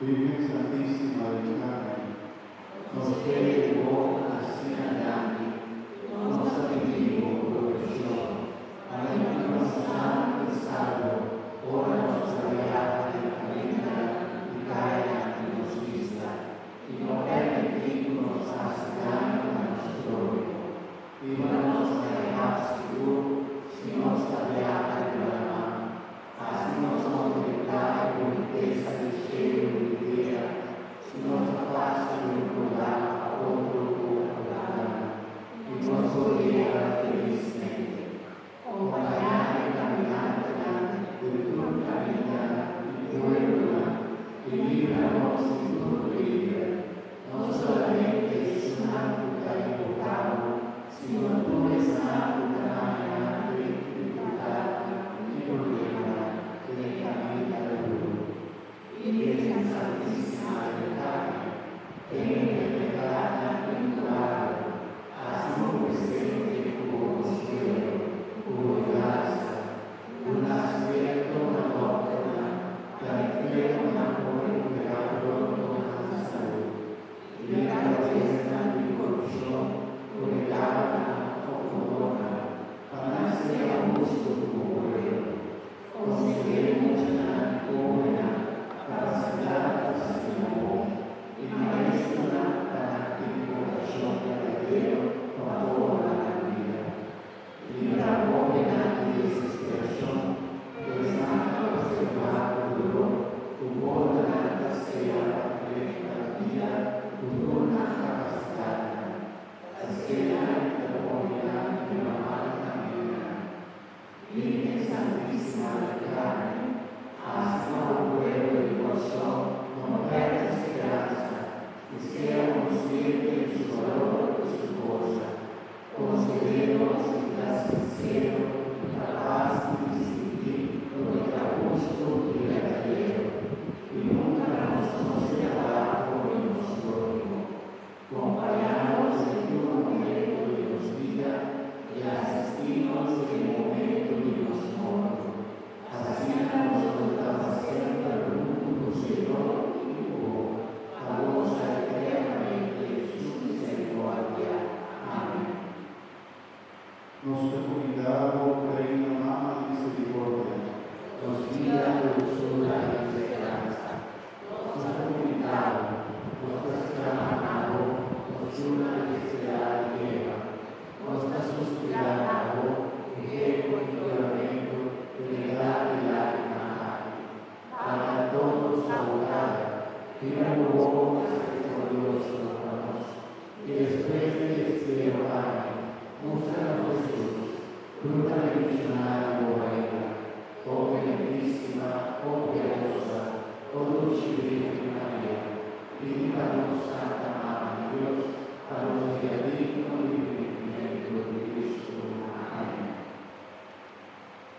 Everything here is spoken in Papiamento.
Virgen Santísima del Carmen, nos fe den bo ta asina grandi, nos ta pidi bo proteccion, pa lanta nos sano y salvo ora nos ta viaha den caminda y cayanan di nos isla, y no permiti cu nos haci daño na nos prohimo. Hiba nos na e haf sigur si nos ta viaha riba laman. Hasi nos kontemplá e bunitesa di shelu i di tera si nos ta pasa di un lugá pa otro ku oportunidat i nos por yega felismente. Kompañá e kaminantenan den tur kaminda i pueblonan i libra nos di tur peliger, no solamente esnan ku ta invoká bo, sino tur esnan ku ta haña den difikultatnan i problemanan den kaminda duru. Virgen Santísima del Carmen, den enfermedadnan incurabel, hasi bo presente ku bo konsuelo, ku bo yudansa. Duna asierto na dòkternan pa enfermonan por rekuperá pronto nan salú. Libra huesnan di korupshon ku regalonan òf botonan pa nan sea hustu ku bo pueblo. Konsedé muchanan i hóbennan kapasidat pa siña bon i maestronan pa nan tin vokashon berdadero pa forma nan bida. Libra hóbennan di desesperashon, ku esnan ta opservá ku doló ku gordanan ta sea pa drenta bida ku tur nan kapasidatnan. Asina mi ta pone nan riba mal kamindanan. Virgen Santísima del Carmen, hasi pa bo pueblo di Kòrsou no pèrdè speransa i sea konsiente di su balor i su forsa. Konsedé nos di ta sinsero i kapas di distinguí loke ta hustu i berdadero, i nunka nos no separá for di nos próhimo. Kompañá nos den tur momento di nos bida i asistí nos den e momento di nos morto. Asina nos lo ta pa semper huntu ku Señor i ku bo, pa gosa eternamente Su miserikòrdia. Amèn. Nos ta kumindá bo, Reina Mama di Miserikòrdia. Nos bida, dulsura i speransa. Nos ta kumindá bo, nos ta sklama na bo, nos yunan desesperá di Eva. Nos ta suspirá na bo ku geko i yoramentu den e gal di lágrima aki. Bai anto nos abogada, riba bo.